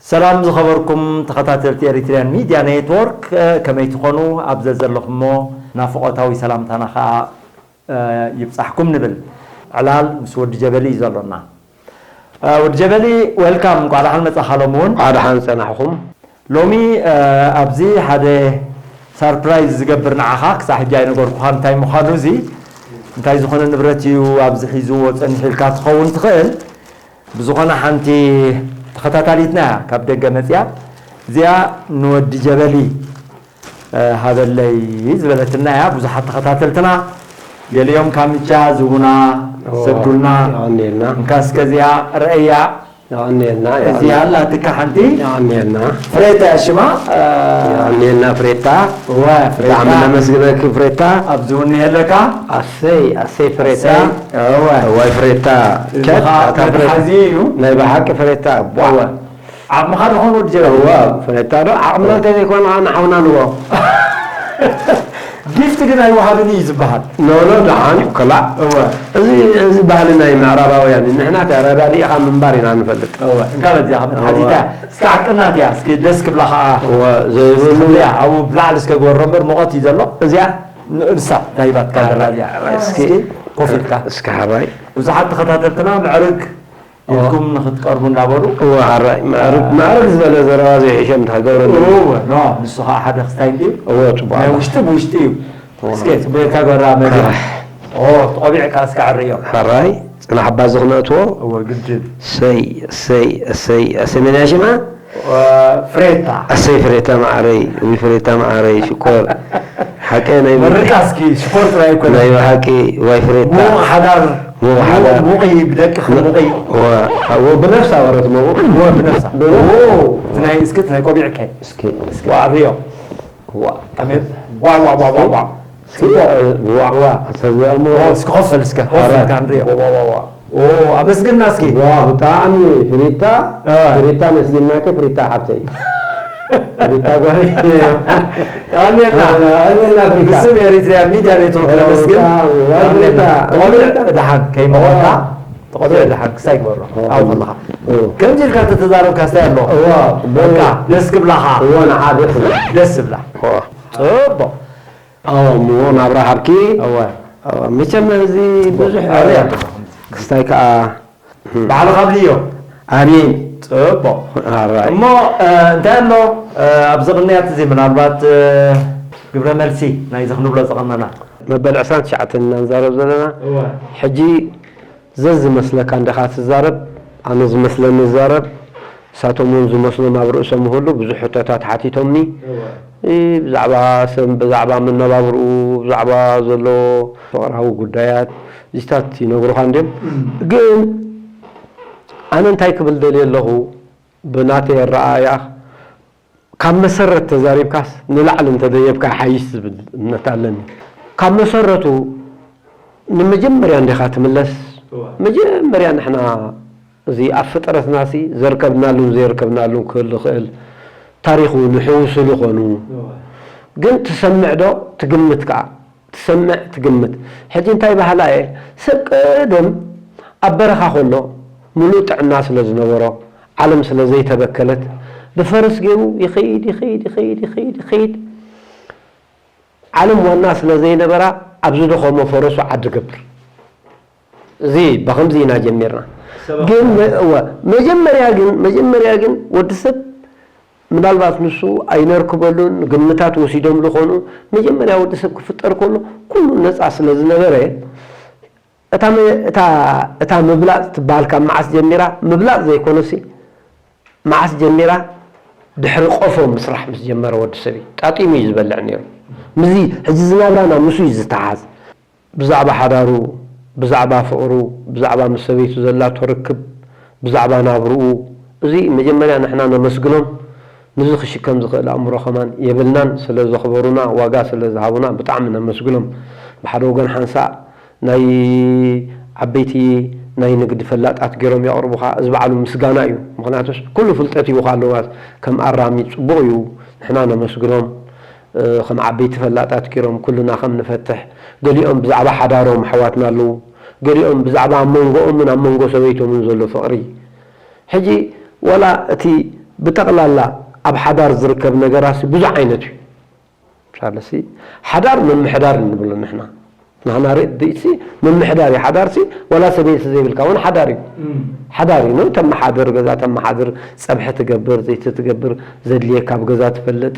ሰላም ዝኸበርኩም ተኸታተልቲ ኤሪትሪያን ሚድያ ኔትወርክ፣ እ፣ ከመይ ትኾኑ? ኣብ ዘዘለኹሞ ናፍቖታዊ ሰላምታና ኸኣ፣ እ፣ ይብጻሕኩም ንብል። ዕላል ምስ ወዲ ጀበሊ እዩ ዘሎና። እ፣ ወዲ ጀበሊ፣ ዌልካም፣ እንቋዕ ደሓን መጻኻ። ሎሚ እውን እንቋዕ ደሓን ጸናሕኹም። ሎሚ፣ እ፣ ኣብዚ ሓደ ሰርፕራይዝ ዝገብር ንዓኻ፣ ክሳዕ ሕጂ ኣይነገርኩኻን እንታይ ምዃኑ። እዚ እንታይ ዝኾነ ንብረት እዩ ኣብዚ ሒዝዎ ጸኒሑ ኢልካ ትኸውን ትኽእል። ብዝኾነ ሓንቲ ተኸታታሊትና እያ ካብ ደገ መጽያ። እዚኣ ንወዲ ጀበሊ፣ እ፣ ሃበለይ ዝበለትና እያ። ብዙሓት ተኸታተልትና፣ ገሊኦም ካምቻ ዝቡና፣ እዎ፣ ሰዱልና። የቐንየልና። እንካ እስከ እዚኣ ረእያ። የቐንየልና፣ እዚኣ የቐንየልና። ኣላትካ ሓንቲ። የቐንየልና። ፍሬታ እያ ሽማ፣ እ፣ የቐንየልና ፍሬታ። እወ፣ ፍሬታ። ብጣዕሚ ነመስግነኪ ፍሬታ። ኣብዚ እውን ኣለካ። ኣሰይ፣ ኣሰይ ፍሬታ። ኣሰይ፣ እወ። እዋይ ፍሬታ። እዚ ቸክ፣ ኸኣ ኣታ ፍሬታ። መትሓዚ እዩ። ናይ ብሓቂ ፍሬታ። ቧዕ። እወ። ዓቕምኻ ዶ ኾን ወዲ ጀበሊ? እወ፣ ፍሬታ ዶ? ዓቕምና እንተዘይኮነ ኸዓ ንሓውና ንዎ። ጊፍት ግን ኣይወሃብን እዩ ዝበሃል። ኖ፣ ኖ፣ ደሓን፣ ከላእ። እወ። እዚ፣ እዚ ባህሊ ናይ ምዕራባውያን እዩ። ንሕና ተረዳዲእኻ ምንባር ኢና ንፈልጥ። እወ፣ እንካ በዚኣ ኸዓ እወ። ሓቲታ፣ እስኪ ዓቅና እቲኣ፣ እስኪ ደስ ክብላ ኸዓ። እወ፣ ዘይብሉ። እስኪ ኣብኡ ብላዕሊ እስከ ግበሮ እምበር፣ ሙቐት እዩ ዘሎ። እዚኣ? ን-፣ ንሳ፣ ዳይባትካ ዘላ እዚኣ። እስኪ እስኪ ኮፍ ኢልካ። እስኪ ሓራይ። ብዙሓት ተኸታተልትና፣ ምዕርግ እወ። ኢልኩም ንኽትቀርቡ እንዳበሉ። እወ፣ ሓራይ። ምዕርግ፣ ምዕርግ ዝበለ ዘረባ ዘይሕሸ እንተ ክገብረኒ። እወ፣ ኖ፣ ንሱ ኸዓ ሓደ ክስታይ እንድዩ። እወ፣ ጽቡቕ ናይ ኣላ። ውሽጢ ብውሽጢ እዩ። እወ። እስከ፣ ጽቡቕ ኢልካ ገብራ መግቢ። ኣህ። ኦ፣ ተቖቢዕካ እስከ ዕርዮ። ሓራይ፣ ጽናሕ ኣባ ዝኽነእትዎ። እወ፣ ግድን። እሰይ፣ እሰይ፣ እሰይ፣ እሰይ፣ መን እያ ሽማ? እ፣ ፍሬታ። እሰይ፣ ፍሬታ መዓረይ፣ ውይ፣ ፍሬታ መዓረይ፣ ሽኮር። ሓቀይ ናይ መርቃ እስኪ፣ ሽኮር ጥራይ ኣይኮነን። ናይ ብሓቂ፣ ዋይ፣ ፍሬታ። ሙቕ ሓዳር። ሙቕ ሓዳር። ሙቕ እዩ፣ ብደቅኺ ሙቕ እዩ። ዋ፣ ዋ፣ ብነፍሳ ወረት ሙቕ። ዋ፣ ብነፍሳ። ብ- ኦ፣ እቲ ናይ፣ እስኪ፣ እቲ ናይ ቆቢዕከ። እስኪ፣ እስኪ። ዋ፣ ርዮ። ዋ። ኣሜን። ዋ፣ ዋ፣ ዋ፣ ዋ፣ ዋ። እስኪ፣ ዋ፣ ዋ፣ ዋ። ሰብ ዘእምሮ። ኦ፣ እስኪ ኮፍ በል እስከ፣ ኮፍ ኧረ። በል፣ ካን ርዮ። ዋ፣ ዋ፣ ዋ፣ ዋ። ኦ፣ ኣመስግና እስኪ። ዋ፣ ብጣዕሚ ፍሪታ፣ እ። ፍሪታ መስጊናከ፣ ፍሪታ ሓብተይ። ፍሪታ ጓል። ኣሜና። ኣሜና ፍሪታ። ብስም ኤሪትሪያ ሚድያ ኔትወርክ ኦ፣ ነመስግን። ብጣዕሚ፣ ዋ፣ ኣሜና። ፍሪታ። ቆልዕ ደሓን ከይመቐልካ፣ ኦ። ቆልዕ ደሓን ክሳይ ግበሮ። ኦ። ኣብኡ ከለኻ። ኦ። ከምዚ ኢልካ እንተተዛረብካ ስታይ ኣሎ? እዋ፣ በቃ፣ ደስ ክብላኻ። እዋ፣ ንዓ ደስ ይብል። ደስ ይብላ። ኦ። ጽቡቕ። ኣዎ፣ እሞ ናብራ ሃብኪ። እወ። ኣዎ፣ መቸም እዚ ብዙሕ ኣበይ ኣለኹም? ክስታይ ከኣ ባዕልኻ ኣብልዮ። ኣሜን። ጽቡቕ። ኣራይ። እሞ፣ እ፣ እንታይ ኣሎ፣ እ፣ ኣብዚ ቅንያት እዚ ምናልባት፣ እ፣ ግብረ መልሲ ናይዚ ክንብሎ ዝቐነና። መበል ዕስራን ትሽዓተን ኢና ንዛረብ ዘለና። እወ። ሕጂ ዘዝመስለካ እንዲኻ ትዛረብ፣ ኣነ ዝመስለኒ እዛረብ። ንሳቶም እውን ዝመስሎም ኣብ ርእሶም ይህሉ። ብዙሕ ሕቶታት ሓቲቶምኒ። እወ። እ፣ ብዛዕባ ሰብ፣ ብዛዕባ መነባብርኡ፣ ብዛዕባ ዘሎ ፍቕራዊ ጉዳያት፣ እዚታት ይነግሩኻ እንድዮም። እም። ግን ኣነ እንታይ ክብል ደልየ ኣለኹ፣ ብናተይ ኣረኣእያ፣ ካብ መሰረት ተዛሪብካስ ንላዕሊ እንተደየብካ ይሓይሽ ዝብል እምነት ኣለኒ። ካብ መሰረቱ ንመጀመርያ እንዲኻ ትምለስ። እወ። መጀመርያ ንሕና እዚ ኣብ ፍጥረትናሲ ዘርከብናሉን ዘየርከብናሉን ክህሉ ይኽእል። ታሪኹ ንሕውስሉ ኾኑ። እወ። ግን ትሰምዕ ዶ? ትግምት ከኣ። ትሰምዕ፣ ትግምት። ሕጂ እንታይ በሃላ እየ፣ ሰብ ቀደም ኣብ በረኻ ከሎ ምሉእ ጥዕና ስለ ዝነበሮ፣ ዓለም ስለ ዘይተበከለት፣ ብፈረስ ገይሩ ይኸይድ፣ ይኸይድ፣ ይኸይድ፣ ይኸይድ፣ ይኸይድ። ዓለም ዋና ስለ ዘይነበራ፣ ኣብ ዝደኸሞ ፈረሱ ዓዲ ገብር። እዚ ብኸምዚ ኢና ጀሚርና። ሰበብ ግን መ-፣ እወ፣ መጀመርያ ግን፣ መጀመርያ ግን ወዲ ሰብ ምናልባት ንሱ ኣይነርክበሉን፣ ግምታት ወሲዶምሉ ኾኑ። መጀመርያ ወዲ ሰብ ክፍጠር ከሎ ኩሉ ነፃ ስለ ዝነበረ፣ እታ መ-፣ እታ፣ እታ ምብላፅ ትበሃል ካብ መዓስ ጀሚራ? ምብላፅ ዘይኮነሲ፣ መዓስ ጀሚራ? ድሕሪ ቆፎ ምስራሕ ምስ ጀመረ ወዲ ሰብ እዩ ጣጢሙ እዩ ዝበልዕ ነይሩ። ምስዚ ሕጂ ዝናብራና ምስኡ እዩ ዝተሓዝ። ብዛዕባ ሓዳሩ፣ ብዛዕባ ፍቕሩ፣ ብዛዕባ ምስ ሰበይቱ ዘላቶ ርክብ፣ ብዛዕባ ናብርኡ፣ እዚ መጀመርያ ንሕና ነመስግኖም። ንዚ ክሽከም ዝኽእል ኣእምሮ ከማን የብልናን። ስለ ዘኽበሩና፣ ዋጋ ስለ ዝሃቡና ብጣዕሚ ነመስግኖም። ብሓደ ወገን ሓንሳእ ናይ ዓበይቲ ናይ ንግዲ ፈላጣት ገይሮም የቕርቡኻ። እዚ በዓሉ ምስጋና እዩ። ምኽንያቱስ ኩሉ ፍልጠት ይቡኻ ኣለዉ ማለት ከም ኣራሚ ጽቡቕ እዩ። ንሕና ነመስግኖም። እ፣ ከም ዓበይቲ ፈላጣት ገይሮም ኩልና ከም ንፈትሕ። ገሊኦም ብዛዕባ ሓዳሮም ኣሕዋትና ኣለዉ። ገሊኦም ብዛዕባ ኣብ መንጎኦምን ኣብ መንጎ ሰበይቶምን ዘሎ ፍቕሪ። ሕጂ ወላ እቲ ብጠቕላላ ኣብ ሓዳር ዝርከብ ነገራሲ ብዙሕ ዓይነት እዩ። ምሳለሲ ሓዳር ምምሕዳር ንብሎ ንሕና። ናህና ርእድኢትሲ ምምሕዳር እዩ። ሓዳርሲ ወላ ሰበይቲ ዘይብልካ እውን ሓዳር እዩ። እም። ሓዳር እዩ። ነው ተመሓድር፣ ገዛ ተመሓድር፣ ጸብሒ ትገብር፣ ዘይቲ ትገብር፣ ዘድልየካ ኣብ ገዛ ትፈልጥ።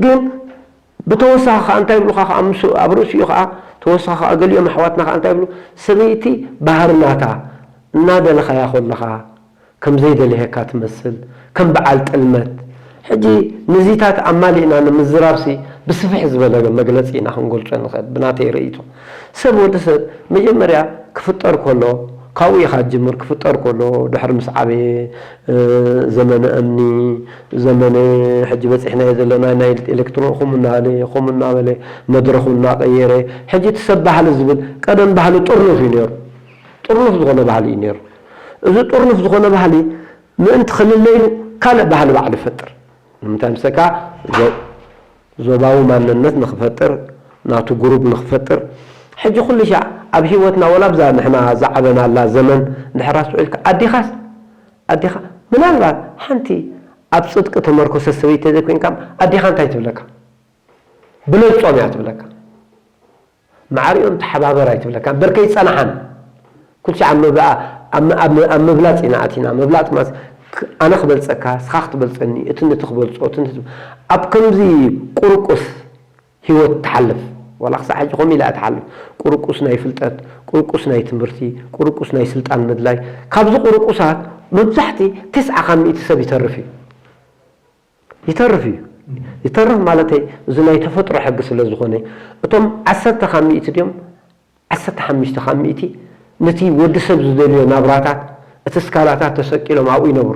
ግን ብተወሳኺ ከኣ እንታይ ይብሉኻ ከኣ ምስ ኣብ ርእሲኡ ከኣ ተወሳኺ ከኣ ገሊኦም ኣሕዋትና ከኣ እንታይ ይብሉ? ሰበይቲ ባህሪ ናታ እናደለኻያ ከለኻ ከም ዘይደልየካ ትመስል፣ ከም በዓል ጥልመት። ሕጂ ነዚታት ኣማሊእና ንምዝራብሲ ብስፍሕ ዝበለ መግለጺ ኢና ክንገልጾ ንኽእል፣ ብናተይ ርእይቶ። ሰብ፣ ወዲ ሰብ መጀመርያ ክፍጠር ከሎ፣ ካብኡ ኢኻ ትጅምር፣ ክፍጠር ከሎ፣ ድሕሪ ምስ ዓበየ፣ እ፣ ዘመነ እምኒ፣ ዘመነ ሕጂ በጺሕናዮ ዘለና ናይ ኤሌክትሮን፣ ከምኡ እናበለ፣ ከምኡ እናበለ፣ መድረኹ እናቐየረ፣ ሕጂ እቲ ሰብ ባህሊ ዝብል፣ ቀደም ባህሊ ጥርኑፍ እዩ ነይሩ። ጥርኑፍ ዝኾነ ባህሊ እዩ ነይሩ። እዚ ጥርኑፍ ዝኾነ ባህሊ ምእንቲ ክልለ ኢሉ ካልእ ባህሊ ባዕሉ ይፈጥር። ንምንታይ ምሰካ ዞ-፣ ዞባዊ ማንነት ንኽፈጥር፣ ናቱ ግሩፕ ንኽፈጥር። ሕጂ ኩሉ ሻዕ ኣብ ህይወትና ወላ ኣብዛ ንሕና ዝዓበናላ ዘመን እንድሕር ኣስተውዒልካ፣ ኣዴኻስ፣ ኣዴኻ ምናልባት ሓንቲ ኣብ ጽድቂ ተመርኮሰት ሰበይቲ ተዘይኮይንካ፣ ኣዴኻ እንታይ ትብለካ? ብለጾም እያ ትብለካ። ማዕሪኦም ተሓባበር ኣይትብለካ። እምበር ከይጸናሓን። ኩልሻ ኣብ ምብላ-፣ ኣብ ም-፣ ኣብ ም-፣ ኣብ ምብላጽ ኢና ኣቲና። ምብላጽ ማለት ክ-፣ ኣነ ክበልጸካ፣ ስኻ ክትበልጸኒ፣ እቲ ነቲ ክበልጾ፣ እቲ ነቲ፣ ኣብ ከምዚ ቁርቁስ ህይወት ትሓልፍ። ዋላ ክሳዕ ሕጂ ከምኡ ኢላ እያ ትሓልፍ። ቁርቁስ ናይ ፍልጠት፣ ቁርቁስ ናይ ትምህርቲ፣ ቁርቁስ ናይ ስልጣን ምድላይ። ካብዚ ቁርቁሳት መብዛሕቲ ተስዓ ካብ ሚእቲ ሰብ ይተርፍ እዩ። ይተርፍ እዩ። ይተርፍ ማለተይ፣ እዚ ናይ ተፈጥሮ ሕጊ ስለ ዝኾነ፣ እቶም ዓሰርተ ካብ ሚእቲ ድዮም፣ ዓሰርተ ሓሙሽተ ካብ ሚእቲ ነቲ ወዲ ሰብ ዝደልዮ ናብራታት፣ እቲ ስካላታት ተሰቂሎም ኣብኡ ይነብሩ።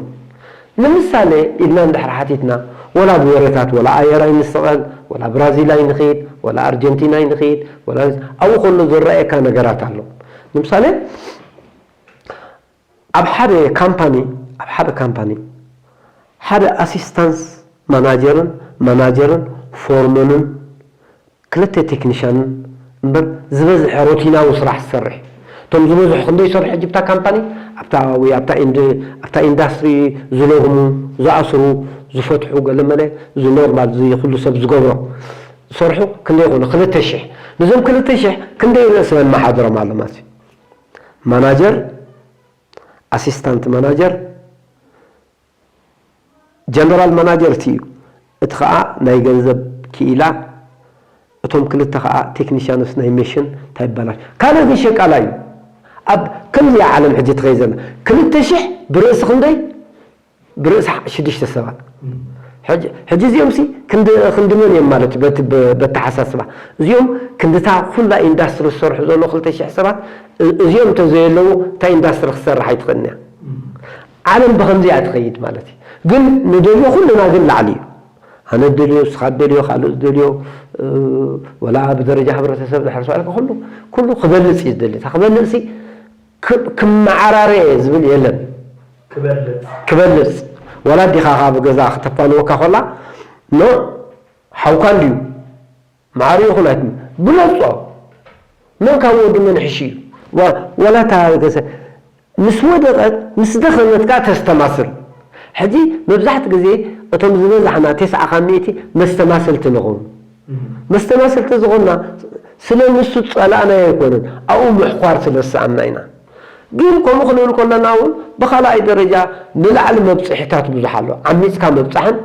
ንምሳሌ ኢልና እንድሕር ሓቲትና፣ ወላ ብወረታት፣ ወላ ኣየር ኣይንስቐል፣ ወላ ብራዚል ኣይንኸይድ፣ ወላ ኣርጀንቲና ኣይንኸይድ፣ ወላ ኣብኡ ከሎ ዝረኣየካ ነገራት ኣሎ። ንምሳሌ፣ ኣብ ሓደ ካምፓኒ፣ ኣብ ሓደ ካምፓኒ፣ ሓደ ኣሲስታንስ ማናጀርን፣ ማናጀርን፣ ፎርመንን፣ ክልተ ቴክኒሻንን እምበር፣ ዝበዝሐ ሮቲናዊ ስራሕ ዝሰርሕ። እቶም ዝበዝሑ ክንደይ ይሰርሑ ሕጂ ብታ ካምፓኒ? ኣብታ፣ ወይ ኣብታ ኢንድ-፣ ኣብታ ኢንዳስትሪ ዝለግሙ፣ ዝኣስሩ፣ ዝፈትሑ፣ ገለመለ፣ እዚ ኖርማል፣ እዚ ኩሉ ሰብ ዝገብሮ ዝሰርሑ ክንደይ ይኾኑ? ክልተ ሽሕ። ነዞም ክልተ ሽሕ ክንደይ ርእሲ መመሓድሮም ኣሎ ማለት እዩ? ማናጀር፣ ኣሲስታንት ማናጀር፣ ጀነራል ማናጀር እቲ እዩ። እቲ ኸኣ ናይ ገንዘብ ክኢላ፣ እቶም ክልተ ኸኣ ቴክኒሻንስ ናይ ሜሽን እንታይ ይባላል። ካልእ ግን ሸቃላ እዩ። ኣብ ከምዚኣ ዓለም ሕጂ ትኸይድ ዘላ። ክልተ ሽሕ ብርእሲ ክንደይ? ብርእሲ ሽዱሽተ ሰባት። ሕጂ፣ ሕጂ እዚኦም ሲ ክንዲ፣ ክንዲ መን እዮም ማለት በቲ፣ በ-፣ በተሓሳስባ። እዚኦም ክንድታ ኩላ ኢንዳስትሪ ዝሰርሑ ዘሎ ክልተ ሽሕ ሰባት፣ እ-፣ እዚኦም እንተዘየለዉ እታ ኢንዳስትሪ ክትሰርሕ ኣይትኽእልን እያ። ዓለም ብኸምዚኣ ትኸይድ ማለት እዩ። ግን ንደልዮ ኩልና ግን ላዕሊ እዩ። ኣነ እደልዮ፣ ንስኻ እደልዮ፣ ካልእ ዝደልዮ፣ እ፣ ወላ ብደረጃ ሕብረተሰብ ድሕር ሰው ኢልካ ኩሉ፣ ኩሉ ክበልጽ እዩ ዝደሊ። እታ ክበልጽ ሲ ክ-፣ ክመዓራረ እየ ዝብል የለን። ክበልጽ። ክበልጽ። ወላ ኣዴኻ ካብ ገዛ ክተፋንወካ ኮላ፣ ኖ፣ ሓውካ እንድዩ። ማዕረ ይኹን ኣይትም-፣ ብለጾ። መን ካብ ወዲ መን ሕሽ እዩ? ወ-፣ ወላ እታ ገሰ-፣ ምስ ወደቐት፣ ምስ ደኸመት ከኣ ተስተማስል። ሕጂ መብዛሕትኡ ግዜ እቶም ዝበዛሕና፣ ተስዓ ካብ ሚእቲ መስተማሰልቲ ንኸውን። እም። መስተማሰልቲ ዝኾንና ስለ ንሱ ዝጸላእናዮ ኣይኮነን፣ ኣብኡ ምሕኳር ስለ ዝሰኣንና ኢና። ግን ከምኡ ክንብል ከለና እውን ብኻልኣይ ደረጃ ንላዕሊ መብጽሒታት ብዙሕ ኣሎ። ዓሚጽካ ምብጻሕን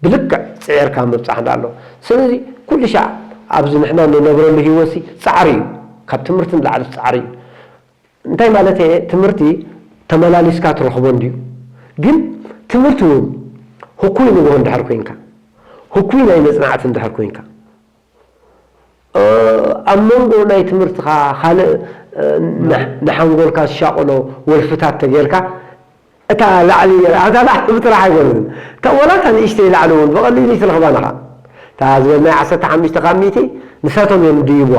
ብልክዕ ጽዒርካ ምብጻሕን ኣሎ። ስለዚ ኩሉ ሻዕ ኣብዚ ንሕና ንነብረሉ ህይወትሲ ጻዕሪ እዩ። ካብ ትምህርቲ ንላዕሊ ጻዕሪ እዩ። እንታይ ማለት እየ? ትምህርቲ ተመላሊስካ ትረኽቦ እንድዩ። ግን ትምህርቲ እውን ህኩይ ንግሆ እንድሕር ኮይንካ፣ ህኩይ ናይ መጽናዕቲ እንድሕር ኮይንካ፣ እ፣ ኣብ መንጎ ናይ ትምህርትኻ ካልእ፣ እ፣ ን-፣ ንሓንጎልካ ዝሻቐሎ ወልፍታት ተጌርካ፣ እታ ላዕሊ፣ እታ ላዕሊ ጥራሕ ኣይኮነትን። እታ ወላ እታ ንእሽተይ ላዕሊ እውን ብቐሊሉ ይትረኽባ ንኻ። እታ ዝበልናይ ዓሰርተ ሓሙሽተ ካብ ሚእቲ ንሳቶም እዮም ድይብዋ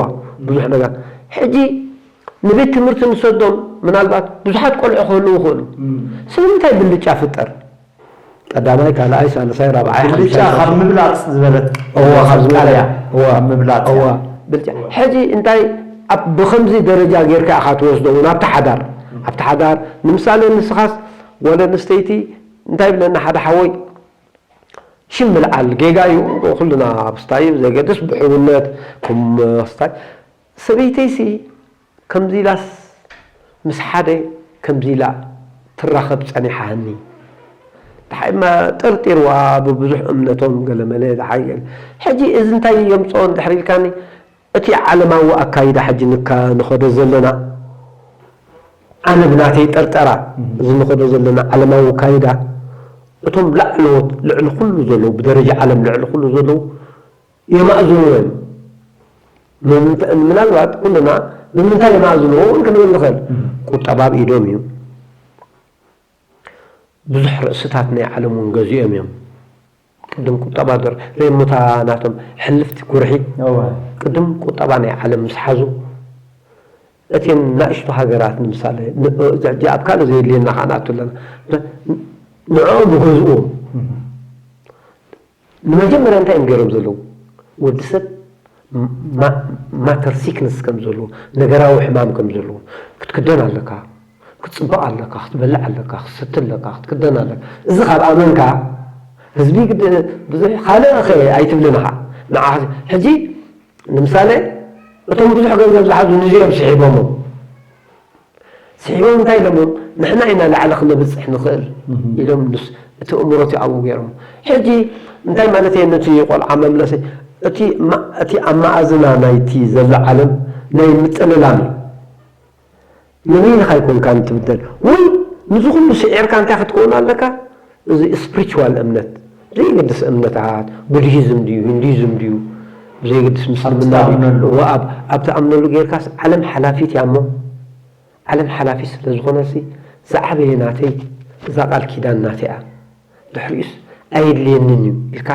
ብዙሕ ነገር። ሕጂ ንቤት ትምህርቲ ንሰዶም፣ ምናልባት ብዙሓት ቆልዑ ክህልዉ ይኽእሉ። ስለምንታይ ብልጫ ፍጠር? ቀዳማይ፣ ካልኣይ፣ ሳልሳይ፣ ራብዓይ፣ ብልጫ ሓምሻይ፣ ካብ ምብላጽ ዝበለት እዋ፣ ካብ ዝበለ፣ እዋ፣ ካብ ምብላጽ እዋ። ብልጫ። ሕጂ እንታይ ኣብ ብኸምዚ ደረጃ ጌርካ ኢኻ ትወስዶ እውን ኣብቲ ሓዳር። ኣብቲ ሓዳር ንምሳሌ ንስኻስ ጓል ኣንስተይቲ እንታይ ይብለና ሓደ ሓወይ ሽም ምልዓል ጌጋ እዩ። ኩልና ኣብ ስታይ እዩ ዘገድስ ብሕውነት ከም ስታይ ሰበይተይሲ ከምዚ ኢላስ ምስ ሓደ ከምዚ ኢላ ትራኸብ ጸኒሓ ሃኒ። ደሓይማ ጠርጢርዋ ብብዙሕ እምነቶም ገለመለ ደሓይ ገለ። ሕጂ እዚ እንታይ የምጽኦ እንድሕር ኢልካኒ እቲ ዓለማዊ ኣካይዳ ሕጂ ንካ ንኸዶ ዘለና ኣነ ብናተይ ጠርጠራ እዚ ንኸዶ ዘለና ዓለማዊ ኣካይዳ እቶም ላዕለዎት ልዕሊ ኩሉ ዘለዉ ብደረጃ ዓለም ልዕሊ ኩሉ ዘለዉ የማእዝኑ እዮም። ምናልባት ኩልና ብምንታይ የማእዝንዎ እውን ክንብል ንኽእል። ቁጠባ ኣብ ኢዶም እዩ። ብዙሕ ርእስታት ናይ ዓለም እውን ገዚኦም እዮም። ቅድም ቁጠባ ዶር ሬሙታ ናቶም ሕልፍቲ ኩርሒ ቅድም ቁጠባ ናይ ዓለም ምስ ሓዙ እተን ናእሽቱ ሃገራት ንምሳሌ ሕጂ ኣብ ካልእ ዘየድልየና ከዓ ንኣቱ ኣለና ንዕኦም ይገዝእዎም ንመጀመርያ እንታይ እዮም ገይሮም ዘለዉ? ወዲ ሰብ ማተር ሲክነስ ከም ዘለዎ፣ ነገራዊ ሕማም ከም ዘለዎ ክትክደን ኣለካ፣ ክትፅበቕ ኣለካ፣ ክትበልዕ ኣለካ፣ ክትሰቲ ኣለካ፣ ክትክደን ኣለካ። እዚ ካብ ኣመንካ ህዝቢ ግድ ብዙሕ ካልእ ከ ኣይትብልን ኢኻ። ንዓ ሕጂ ንምሳሌ እቶም ብዙሕ ገንዘብ ዝሓዙ ንዚኦም ስሒቦሞ ስሒቦም እንታይ ኢሎሞ ንሕና ኢና ላዕሊ ክነብፅሕ ንኽእል ኢሎም ንስ እቲ እምሮት ኣብኡ ገይሮም ሕጂ እንታይ ማለት እየ ነቲ ቆልዓ መምለሲ እቲ እቲ ኣማእዝና ናይቲ ዘሎ ዓለም ናይ ምጥልላም እዩ ንበይንኻ ኣይኮንካን ትብደል ወይ ንዚ ኩሉ ስዒርካ እንታይ ክትከውን ኣለካ እዚ spiritual እምነት ዘይገድስ እምነታት ቡድሂዝም ድዩ ሂንዱይዝም ድዩ ዘይገድስ ምስልምና ኣብ ትኣምነሉ ጌርካስ ዓለም ሓላፊት እያ እሞ ዓለም ሓላፊት ስለ ዝኾነሲ ዝዓበየ ናተይ እዛ ቃል ኪዳን ናተይ እያ ድሕሪኡስ ኣየድልየንን እዩ ኢልካ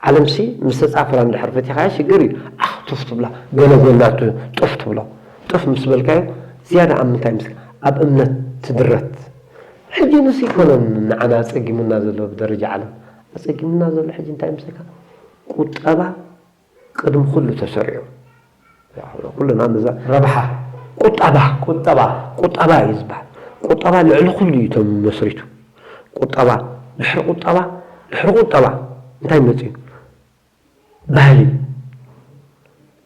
ዓለምሲ ምስ ተፃፈራ እንድሕር ፈቲኻያ ሽግር እዩ ዓኽ ጡፍ ትብላ ገለ ጎናቱ ጡፍ ትብሎ ጡፍ ምስ በልካዮ ዝያዳ ኣብ ምንታይ ምስ ኣብ እምነት ትድረት ሕጂ ንሱ ይኮነን ንዓና ኣፀጊሙና ዘሎ ብደረጃ ዓለም ኣፀጊሙና ዘሎ ሕጂ እንታይ ምስልካ ቁጠባ ቅድሚ ኩሉ ተሰሪዑ ኩልና ነዛ ረብሓ ቁጠባ ቁጠባ ቁጠባ እዩ ዝበሃል ቁጠባ ልዕሊ ኩሉ እዩ ተመስሪቱ ቁጠባ ድሕሪ ቁጠባ ድሕሪ ቁጠባ እንታይ መፅኡ ባህሊ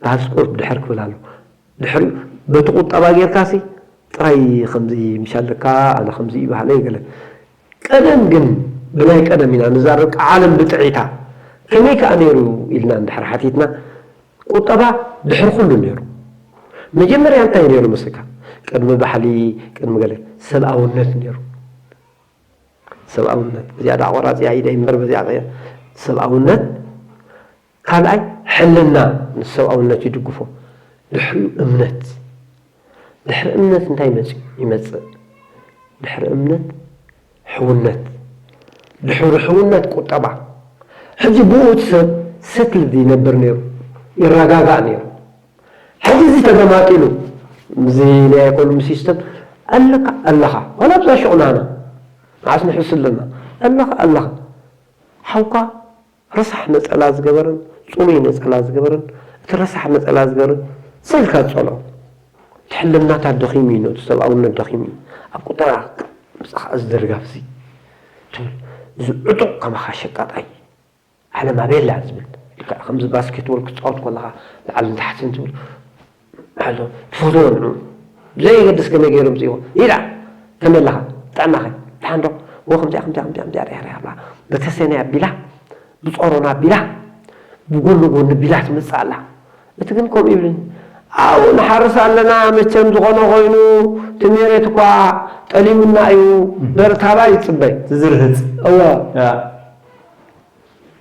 ባህሊ ስፖርት ድሕር ክብል ኣሎ ድሕሪኡ በቲ ቁጠባ ጌርካሲ ጥራይ ከምዚ ምሽ ኣለካ ኣነ ከምዚ እዩ ባህለይ ገለ ቀደም ግን ብናይ ቀደም ኢና ንዛረብ ዓለም ብጥዒታ ከመይ ከኣ ነይሩ ኢልና እንድሕር ሓቲትና ቁጠባ ድሕሪ ኩሉ ነይሩ መጀመርያ እንታይ ነይሩ መስልካ ቅድሚ ባሕሊ ቅድሚ ገለ ሰብኣውነት ነይሩ ሰብኣውነት እዚኣ ዳ ቆራፂያ ኢደ እምበር በዚኣ ሰብኣውነት ካልኣይ ሕልና ንሰብኣውነት ይድግፎ ድሕሪኡ እምነት ድሕሪ እምነት እንታይ መፅእ ይመፅእ ድሕሪ እምነት ሕውነት ድሕሪ ሕውነት ቁጠባ ሕጂ ብኡት ሰብ ሰትልድ ይነብር ነይሩ ይረጋጋእ ነይሩ ሕጂ እዚ ተገማጢሉ እዚ ናይ ኢኮኖሚ ሲስተም ኣለካ ኣለኻ ዋላ ብዛ ሽቑናና ንዓስ ንሕስ ኣለና ኣለኻ ኣለኻ ሓውካ ረሳሕ ነፀላ ዝገበረን ፅሙይ ነፀላ ዝገበረን እቲ ረሳሕ ነፀላ ዝገበረን ሰልካ ፀሎ እቲ ሕልናታት ደኺሙ እዩ እቲ ሰብኣውነት ደኺሙ እዩ ኣብ ቁጠራ ምፃ ከዓ ዝደርጋፍ እዚ ትብል እዚ ዕጡቕ ከማኻ ሸቃጣይ ዓለም ኣበየላ ዝብል ልክዕ ከምዚ ባስኬትቦል ክትፃወት ከለኻ ላዕልን ታሕትን ትብል ኣሎ ትፈትዎ ንዑ ብዘየገድስ ከመይ ገይሩ ምፅእዎ ኢላ ከመይ ኣለኻ ጥዕናኸ ድሓን ዶ ወ ከምዚኣ ከምዚኣ ከምዚኣ ከምዚኣ ሪያ ሪያ ብላ በተሰነይ ኣቢላ ብፆሮና ኣቢላ ብጎኒ ጎኒ ቢላ ትመፅእ ኣላ እቲ ግን ከምኡ ይብልን ኣብኡ ንሓርስ ኣለና መቸም ዝኾነ ኮይኑ እቲ ሜሬት እኳ ጠሊሙና እዩ በርታባ ይፅበይ ትዝርህፅ እወ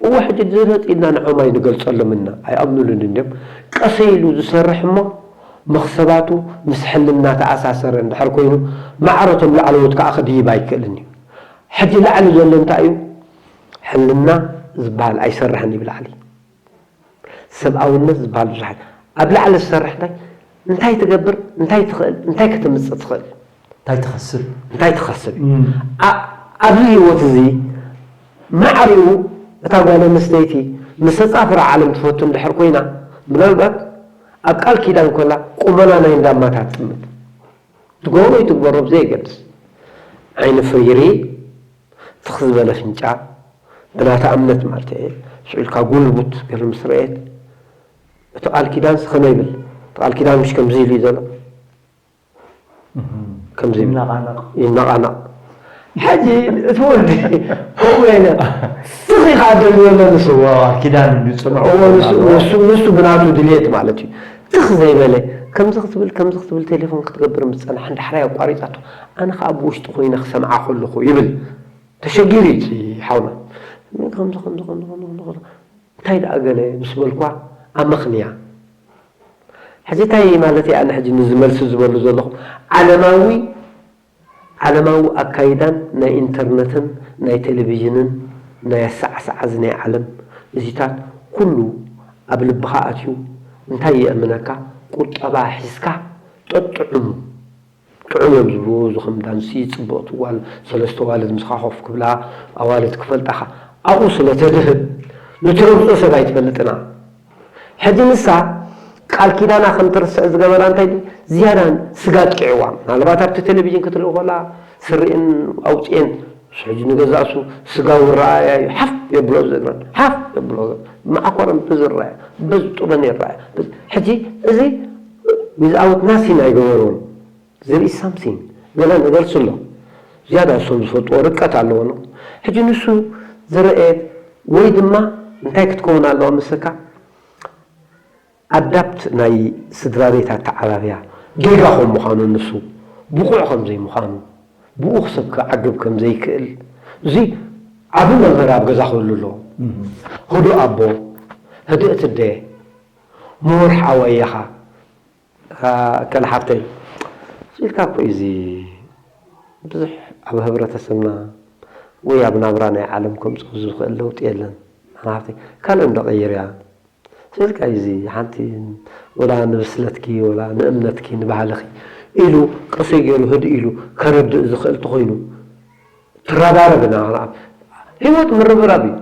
እዎ ሕጂ ዝህረጥ ኢልና ንዖም ኣይንገልጸሎም እና ኣይኣምኑሉን እንድዮም ቀሰ ኢሉ ዝሰርሕ እሞ መኽሰባቱ ምስ ሕልና ተኣሳሰረ እንድሕር ኮይኑ ማዕረቶም ላዕለዎት ከዓ ክድይብ ኣይክእልን እዩ ሕጂ ላዕሊ ዘሎ እንታይ እዩ ሕልና ዝበሃል ኣይሰርሕን እዩ ብላዕሊ ሰብኣውነት ዝበሃል ብዙሓት ኣብ ላዕሊ ዝሰርሕ እንታይ እንታይ ትገብር፣ እንታይ ትኽእል፣ እንታይ ከተምጽእ ትኽእል፣ እንታይ ትኸስብ እንታይ ትኸስብ እዩ። ኣ- ኣብዚ ህይወት እዚ ማዕሪኡ እታ ጓል ኣንስተይቲ መሰጻፍራ ዓለም ትፈቱ እንድሕር ኮይና፣ ምናልባት ኣብ ቃል ኪዳን ኮላ ቁመና ናይ እንዳማታት ትጥምት። ትገብሮ ይትግበሮ ብዘየገድስ፣ ዓይኒ ፍርይሪ፣ ትኽ ዝበለ ኣፍንጫ፣ ብናታ እምነት ማለት እየ፣ ሽዑ ኢልካ ጉልቡት ገይሩ ምስ ረኣየት፣ እቲ ቃል ኪዳንስ ከመይ ይብል? እቲ ቃል ኪዳን ምሽ ከምዚ ኢሉ እዩ ዘሎ። ከምዚ ይብል። ይነቓነቕ ይነቓነቕ። ሕጂ እቲ ወዲ ከምኡ የለ፣ ትኽ ኢኻ ደልዮ ኣሎ ንሱ። እዎ ኪዳን እንድፅንዑ እዎ፣ ንሱ- ንሱ- ንሱ ብናቱ ድልየት ማለት እዩ። ትኽ ዘይበለ፣ ከምዚ ክትብል ከምዚ ክትብል ቴሌፎን ክትገብር ምስ ጸንሓ፣ ንዳሕራይ ኣቋሪጻቶ። ኣነ ከኣ ብውሽጢ ኮይነ ክሰምዓ ከለኹ ይብል። ተሸጊሩ እዩ እቲ ሓውና። ከምዚ ከምዚ ከምዚ ከምዚ ከምዚ ከምዚ። እንታይ ደኣ ገለ ምስ በልኳ ኣመኽንያ። ሕጂ እንታይ ማለት እየ ኣነ ሕጂ ንዚ መልሲ ዝበሉ ዘለኹ? ዓለማዊ ዓለማዊ ኣካይዳን ናይ ኢንተርነትን ናይ ቴሌቪዥንን ናይ ኣሰዓስዓ እዚ ናይ ዓለም እዚታት ኩሉ ኣብ ልብኻ ኣትዩ እንታይ የእምነካ? ቁጠባ ሒዝካ ጠጥዕሙ። ጥዑም እዮም ዝብሉ፣ እዚ ከም ዳንሲ፣ ጽብቕቲ ጓል፣ ሰለስተ ኣዋልድ ምስኻ ኮፍ ክብላ፣ ኣዋልድ ክፈልጣኻ ኣብኡ ስለ ተድህብ፣ ንትረግጾ ሰብ ኣይትፈልጥና። ሕጂ ንሳ ቃል ኪዳና ከም ትርስዕ ዝገበራ እንታይ ድዩ? ዝያዳ ስጋ ኣጥቂዕዋ። ምናልባት ኣብቲ ቴሌቪዥን ክትርኢ ከላ ስሪኤን ኣውፅኤን፣ እሱ ሕጂ ንገዛእ እሱ ስጋዊ ረኣያ እዩ፣ ሓፍ የብሎ እዚ እግረን፣ ሓፍ የብሎ። መዓኮረን ብዝረኣያ፣ ብዝጡበን ይረኣያ። ሕጂ እዚ without nothing ኣይገበርዎን። There is something፣ ገለ ነገር ስሎ። ዝያዳ እሶም ዝፈልጥዎ ርቀት ኣለዎ ነው። ሕጂ ንሱ ዝረኤት ወይ ድማ እንታይ ክትከውን ኣለዋ መስለካ? ኣዳፕት ናይ ስድራ ቤት ኣተዓባብያ ጌጋ ከም ምዃኑ፣ ንሱ ብቑዕ ከም ዘይምዃኑ፣ ብኡ ሰብ ክዓግብ ከም ዘይክእል፣ እዚ ዓቢ መምህር ኣብ ገዛ ክህሉ ኣለዎ። ህዱእ ኣቦ፣ ህድእቲ ኣደ፣ ምሁር ሓወይ ኢኻ። ኣከለ ሓፍተይ፣ ስኢልካ እኮ እዩ እዚ ብዙሕ ኣብ ህብረተሰብና ወይ ኣብ ናብራ ናይ ዓለም ከምፅኡ ዝኽእል ለውጢ የለን። ሓፍተይ ካልእ እንዶ ቀይርያ። ስኢልካ እዩ እዚ ሓንቲ ወላ ንብስለትኪ ወላ ንእምነትኪ ንባህልኺ ኢሉ ቀሰይ ገይሩ ህድእ ኢሉ ከረድእ ዝኽእል ተኾይኑ ትረባረብ ኢና። ህይወት ምርብራብ እዩ።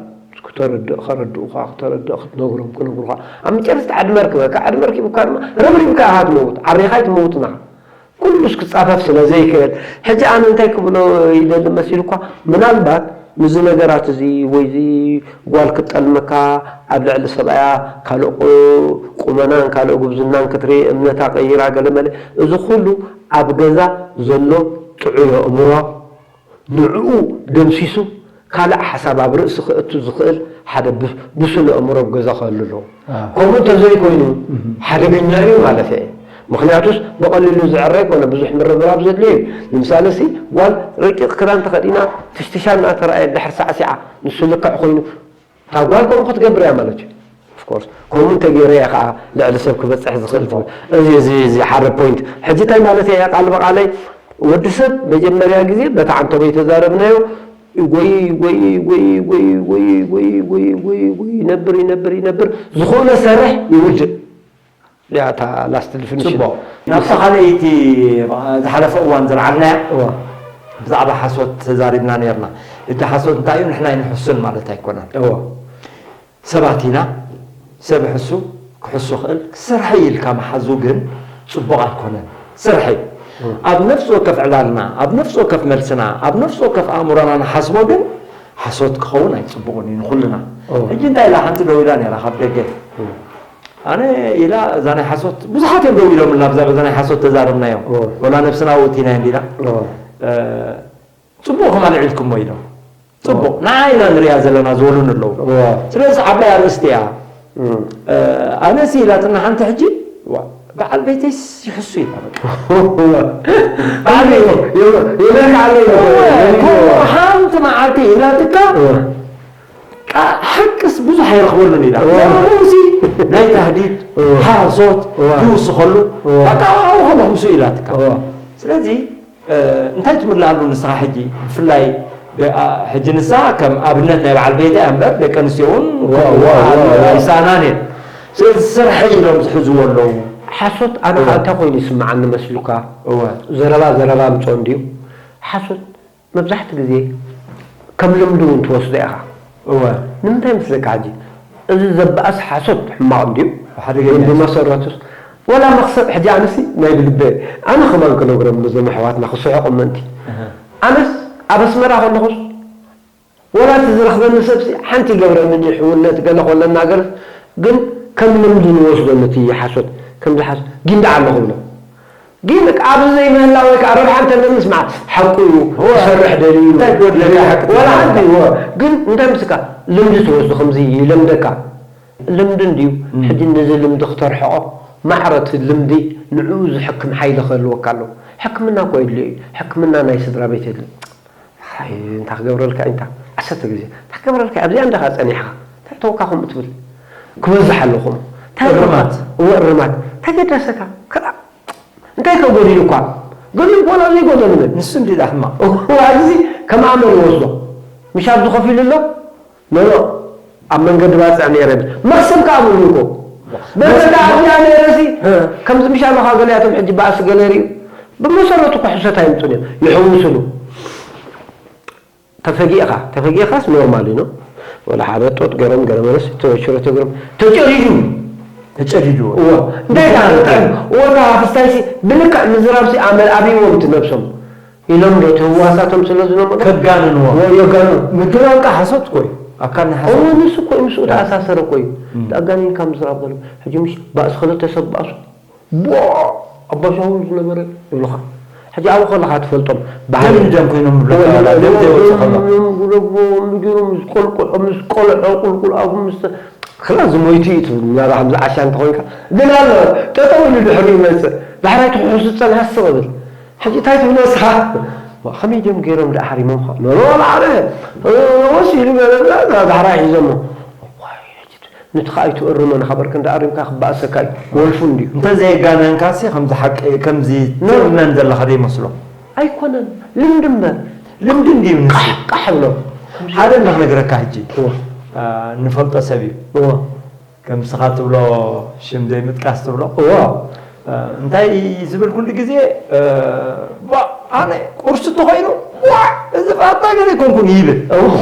ክተረድእ ከረድኡኻ ክተረድእ ክትነግሮም ክነግሩኻ ኣብ መጨረስታ ዓዲ መርክበካ ዓዲ መርኪቡካ ድማ ረብሪብካ ኢኻ ትመውት ዓሪኻ ኣይትመውትን ኢኻ። ኩሉስ ክፃፈፍ ስለ ዘይክእል ሕጂ ኣነ እንታይ ክብሎ ይደሊ መሲሉ እኳ ምናልባት ምዚ ነገራት እዚ ወይ እዚ ጓል ክትጠልመካ ኣብ ልዕሊ ሰብኣያ ካልእ ቁመናን ካልእ ጉብዝናን ክትርኢ እምነታ ቀይራ ገለመለ እዚ ኩሉ ኣብ ገዛ ዘሎ ጥዑይ ኣእምሮ ንዕኡ ደምሲሱ ካልእ ሓሳብ ኣብ ርእሲ ክእቱ ዝኽእል ሓደ ብሱል ኣእምሮ ኣብ ገዛ ክህሉ ኣለዎ። ከምኡ እንተዘይኮይኑ ሓደገኛ እዩ ማለት እየ። ምኽንያቱስ ብቐሊሉ ዝዕረ ኣይኮነ፣ ብዙሕ ምርብራብ ዘድልዮ እዩ። ንምሳሌ ሲ ጓል ረቂቕ ክዳን ተኸዲና ትሽትሻ እናተረኣየ ድሕር ሳዕሲዓ ንሱ ልክዕ ኮይኑ እታ ጓል ከምኡ ክትገብር እያ ማለት እዩ። Of course ከምኡ እንተገይረ እየ ከዓ ልዕሊ ሰብ ክበፅሕ ዝኽእል ትብል። እዚ እዚ እዚ ሓደ ፖይንት። ሕጂ እንታይ ማለት እየ ቃል ብቃለይ ወዲ ሰብ መጀመርያ ግዜ በታ ዓንተቦይ ተዛረብናዮ ይጎይ ይጎይ ይጎይ ይጎይ ይጎይ ይጎይ ይጎይ ይጎይ ይጎይ ይነብር ይነብር ይነብር ዝኾነ ሰርሕ ይውድእ። እዚኣ እታ ላስት ዲፊኒሽን። ፅቡቕ ናብታ ካልኣይቲ ዝሓለፈ እዋን ዘልዓልናያ ብዛዕባ ሓሶት ተዛሪብና ነርና። እቲ ሓሶት እንታይ እዩ ንሕና ኣይንሕሱን ማለት ኣይኮነን። ሰባት ኢና። ሰብ ሕሱ ክሕሱ ክእል ስርሐይ ኢልካ መሓዙ ግን ፅቡቕ ኣይኮነን። ስርሐይ ኣብ ነፍሲ ወከፍ ዕላልና ኣብ ነፍሲ ወከፍ መልስና ኣብ ነፍሲ ወከፍ ኣእምሮና ንሓስቦ ግን ሓሶት ክኸውን ኣይፅቡቕን እዩ ንኩልና። ሕጂ እንታይ ኢላ ሓንቲ ደው ኢላ ነራ ካብ ደገ ኣነ ኢላ እዛ ናይ ሓሶት ብዙሓት እዮም ደው ኢሎምልና ብዛ በዛ ናይ ሓሶት ተዛረብናዮም ወላ ነብስና ወቲና እንዲና ፅቡቕ ከማን ዒልኩሞ ኢሎም። ፅቡቕ ንዓ ኢና ንሪኣ ዘለና ዝበሉን ኣለዉ። ስለዚ ዓባይ ኣርእስቲ እያ። ኣነሲ ኢላትና ሓንቲ ሕጂ በዓል ቤተይስ ይሕሱ ኢላ በቃ። በዓል ቤተይ ሓንቲ መዓልቲ ኢላትካ ሓቅስ ብዙሕ ኣይረኽበሉን ኢላ። ዘረቡሲ ናይ ታህዲድ ሓሶት ይውስኸሉ በቃ ኣብኡ ከለኹምሱ ኢላትካ። ስለዚ እንታይ ትምልኣሉ ንስኻ ሕጂ ብፍላይ ሕጂ ንሳ ከም ኣብነት ናይ በዓል ቤታ እያ እምበር ደቂ ኣንስትዮ እውን ይሰኣናን እየን። ስለዚ ስርሐይ ኢሎም ዝሕዝዎ ኣለዉ። ሓሶት ኣነ እወ። ኸዓ እንታይ ኮይኑ ይስምዓኒ መስሉካ? እወ ዘረባ ዘረባ ምጾ እንድዩ። ሓሶት መብዛሕትኡ ግዜ ከም ልምዲ እውን ትወስዶ ኢኻ። እወ ንምንታይ መስለካ ሕጂ? እዚ ዘባእስ ሓሶት ሕማቕ እንድዩ። ሓደገኛ ግን እዩ። ብመሰረቱስ ወላ መኽሰብ ሕጂ ኣነሲ ናይ ብልበ ኣነ ከማን ክነግሮም ነዞም ኣሕዋትና ክስሕቑ ምእንቲ። እህ። ኣነስ ኣብ ኣስመራ ከለኹስ ወላ እቲ ዝረኽበኒ ሰብሲ ሓንቲ ይገብረኒ ሕውነት ገለ ኮለና ገርስ ግን ከም ልምዲ ንወስዶ ነቲ ሓሶት ከም ዝሓስ ጊንዳ ኣለኹ ብሎ ግን ኣብዚ ዘይምህላ ወይ ከዓ ረብሓ እንተለኒ ስማዕ ሓቁ እዩ ክሰርሕ ደልዩ እዩ። እንታይ ጎድለካ ሓቂ ወላ ትዛረብ? ሓንቲ እዎ። ግን እንታይ ምስካ ልምዲ ትወስዶ ከምዚ ይለምደካ ልምዲ እንድዩ ሕጂ ነዚ ልምዲ ክተርሕቆ ማዕረ እቲ ልምዲ ንዕኡ ዝሕክም ሓይሊ ክህልወካ ኣለዎ። ሕክምና እኮ የድልዮ እዩ። ሕክምና ናይ ስድራ ቤት የድልዮ። ኣይ እንታይ ክገብረልካ እዩ እንታ ዓሰርተ ግዜ እንታይ ክገብረልካ እዩ ኣብዚኣ እንዳኻ ጸኒሕኻ እንታይ ተወካ ከምኡ ትብል ክበዝሕ ኣለኹም እንታይ እርማት። እወ እርማት እንታይ ገደሰካ ከላ እንታይ ከጎዲሉ እኳ ግን ወላ ዘይጎደሉ ምን ንሱ እንዲ ዳ ሕማቕ እዚ ከም ኣመል ይወስዶ ምሽ ኣብዚ ኮፍ ኢሉ ኣሎ ኖኖ ኣብ መንገዲ ባፅዕ ነይረ መክሰብ ከዓ ብሉ እኮ በዛ ኣብዚኣ ነይረ ሲ ከምዚ ምሽ ኣለካ ገሊኣቶም ሕጂ ባእሲ ገለ ሪኡ ብመሰረቱ እኮ ሕሰት ኣይምፁን እዮም ይሕውስሉ ተፈጊእኻ ተፈጊእኻስ ኖርማል እዩ ነው ወላ ሓደ ጦጥ ገረም ገረመለስ ተወሽረ ተግርም ተጨሪዱ ተጨዲዱ እዎ እንታይ ካልጣን ወታ ክስታይሲ ብልክዕ ምዝራብሲ ኣመል ኣብይዎም እቲ ነብሶም ኢሎም ዶ እቲ ህዋሳቶም ስለ ዝነምዶ ከጋንንዎ የጋኑ ምግናን ቃ ሓሶት እኮ እዩ ኣካል ናይ ሓሶት እዎ ንሱ እኮ እዩ ምስኡ ተኣሳሰረ እኮ እዩ ተኣጋኒንካ ምዝራብ ገለ ሕጂ ምሽ ባእስ ክልተ ሰብ ባእሱ ቧ ኣባሻው ዝነበረ ይብሉኻ ሕጂ ኣብኡ ከለኻ ትፈልጦም ደም ደም ኮይኖም ይብለካ ደም ዘይወፅእ ከሎ ዝለቦ ምስ ቆልቆ ምስ ቆልዖ ቁልቁል ኣብ ምስ ክላ ዝሞይቱ እዩ ትብል ናባ ከምዚ ዓሻ እንተኮንካ ግን ኣሎ ጠጠው ኢሉ ድሕሪ ይመፅእ ዳሕራይ ትሕሱ ዝፀንሐ ስቕ ብል ሕጂ እንታይ ትብሎ ስኻ ከመይ ድዮም ገይሮም ደኣ ሓሪሞም ኸ ኖኖ ላዕለ ወሲሉ ገለላ ዳሕራይ ሒዞሞ ነቲ ከዓ ኣይትእርሞ ንካ በርከ እንዳኣሪምካ ክበኣሰካ እዩ ወልፉ እንድዩ እንተዘየጋነንካ ሲ ከምዚ ሓቂ ከምዚ ትእመን ዘለካ ደይመስሎ ኣይኮነን ልምዲ እምበር ልምዲ እንድዩ ንሱ ቃሕ ብሎ ሓደ እንዳ ክነግረካ ሕጂ ንፈልጦ ሰብ እዩ ከም ስኻ ትብሎ ሽም ዘይምጥቃስ ትብሎ እንታይ ዝብል ኩሉ ግዜ ኣነ ቁርሲ እንተኮይኑ እዚ ፋታ ገለ ይኮንኩን ይብል